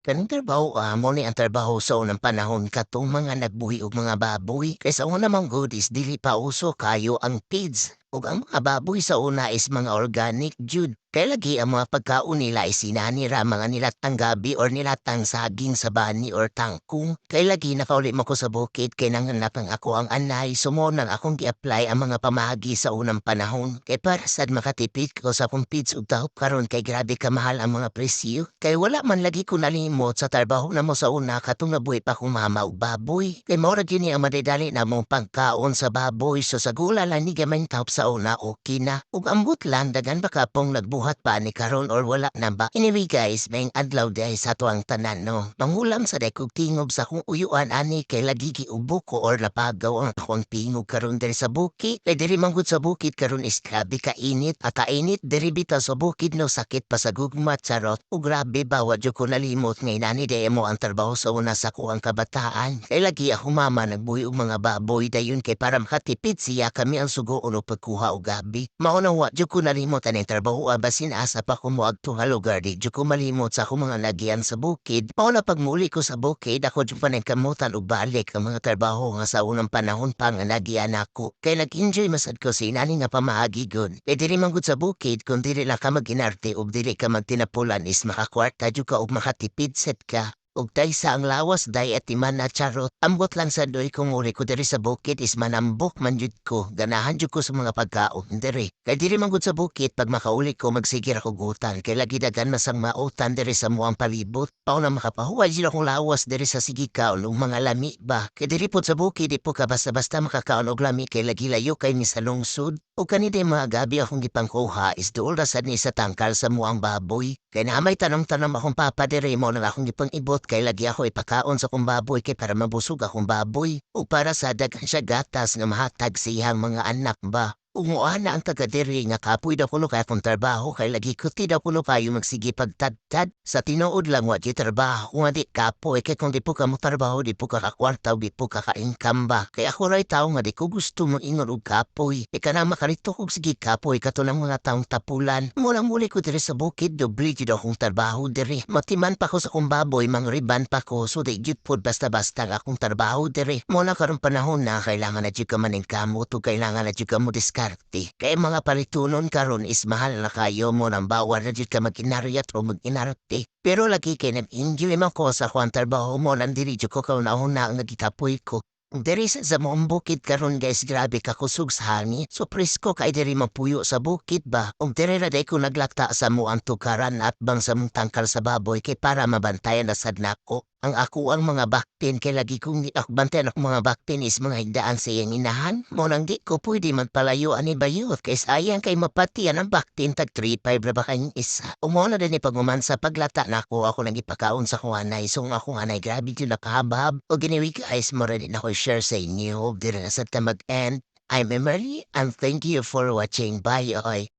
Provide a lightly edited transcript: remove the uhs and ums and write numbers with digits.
Kaning trabaho mao ni ang trabaho sa unang panahon katong mga nagbuhi og mga baboy. Kay sa una man gud is dili pa uso kayo ang feeds. Ug ang mga baboy sa una is mga organic jud. Kay lagi ang mga pagkaon nila is inani ra, mga nilatang gabi or nilatang saging sa bani or tangkong. Kay lagi nakauli mo ko sa bukid kay nanganak ang ako ang anay, so mao nang akong gi-apply ang mga pamaagi sa unang panahon. Kay para sad makatipid ko sa akong feeds ug tahop karon kay grabe kamahal ang mga presyo. Kay wala man lagi ko nalimot sa trabaho namo sa una katong nabuhi pa akong mama og baboy. Kay mao ra gyud ni ang madidali namong pagkaon sa baboy, so sa gula lang ni gamay tahop sa una, okay na. Ug ambot lang, daghan ba kapong nagbuhat pa ni karon or wala na ba. Anyway guys, maayong adlaw diay sa atoang tanan, no. Mangulam sa day kog tingog sa akong uyuan ani kay lagi giubo ko or napagaw ang akong tingog karon diri sa bukid. Kay diri man gud sa bukid karon is grabe ka init at init diri bitaw sa bukid, no, sakit pa sa gugma, charot. Ug grabe ba, wa jud ko nalimot nga inani diay mo ang trabaho sa una sa akuang kabataan. Kay lagi ako mama nagbuhi og mga baboy dayon kay para makatipid siya, kami ang sugoon og pagkuha og gabi. Mao na wa jud ko nalimot aning trabaho, basin asa pa ko moadto nga lugar, di jud ko malimot sa akong mga nagyan sa bukid. Mao na pag muli ko sa bukid, ako jud paningkamutan og balik ang mga trabaho nga sa unang panahon pa nga nagyan ako. Kay nag-enjoy masad ko sa inani nga pamaagi gud. Kay diri man gud sa bukid, kung dili lang ka mag-inarte ug dili ka magtinapulan is makakwarta jud ka ug makatipid sad ka. Ug sa ang lawas day at iman na, charot. Ambot lang sa doy kung uri ko diri sa bukid is manambok man jud ko. Ganahan jud ko sa mga pagkaon diri. Kay diri man gud sa bukid, pag makauli ko magsigir ako gutan. Kay lagi dagan masang mautan diri sa muang palibot. Pao na makapahuway jud akong lawas diri sa sige kaon og mga lami ba. Kay diri pod sa bukid, di po ka basta-basta makakaon og lami kay lagi layo kay ni sa lungsod. Ug kani day mga gabi akong gipangkuha is duol ra sad ni sa tangkal sa muang baboy. Kay naa may tanom-tanom akong papa diri, mo nang akong gipang-ibot kay lagi ako ipakaon sa akong baboy kay para mabusog akong baboy. Ug para sa daghan siya gatas nga mahatag sa iyang mga anak ba. Ug moana ang taga diri nga kapoy daw kuno kay akong trabaho kay lagi kuti daw kuno kayo magsige pagtadtad. Sa tinuod lang, wa di trabaho nga di kapoy, kay kung di po ka mo trabaho, di po ka kakwarta, di po ka ka-income ba. Kay ako ray tao nga di ko gusto mo ingon og kapoy. Ika na makarito kog sige kapoy kato ng mga taong tapulan. Mo lang muli ko diri sa bukid, doble jud akong trabaho diri. Matiman pa ko sa akong baboy, mangriban pa ko, so di jud pod basta-basta ang akong trabaho diri. Mo na karon panahon na kailangan na jud ka maningkamot ug kailangan na jud ka mo diskarte. Kay mga palitunon karon is mahal na kayo, mo nang bawal na jud ka mag-inaryat o mag-inarte. Pero lagi kay nag-enjoy man ko sa akong trabaho, mo nang dili jud ko kauna-una ang nagikapoy ko. Diri sa among bukid karon guys, grabe ka kusog sa hangin. So presko kay diri mapuyo sa bukid ba. Ug diri ra day ko naglakta sa mo ang tukaran at bang sa mong tangkal sa baboy kay para mabantayan na sad nako ang ako ang mga baktin, kay lagi kong ako bantayan ako mga baktin is mga higdaan sa iyang inahan. Mo nang di ko pwede magpalayo ani bayot kay sayang kay mapatian ang baktin, tag 3-5 ra ba kayong isa. Umo na din pag-uman sa paglata nako, ako nang ipakaon sa akong anay. So ang akong anay grabe jud nakahabhab. O anyway guys, mo rin ako share sa inyo. Diri na sa ta mag-end. I'm Emery and thank you for watching. Bye oy.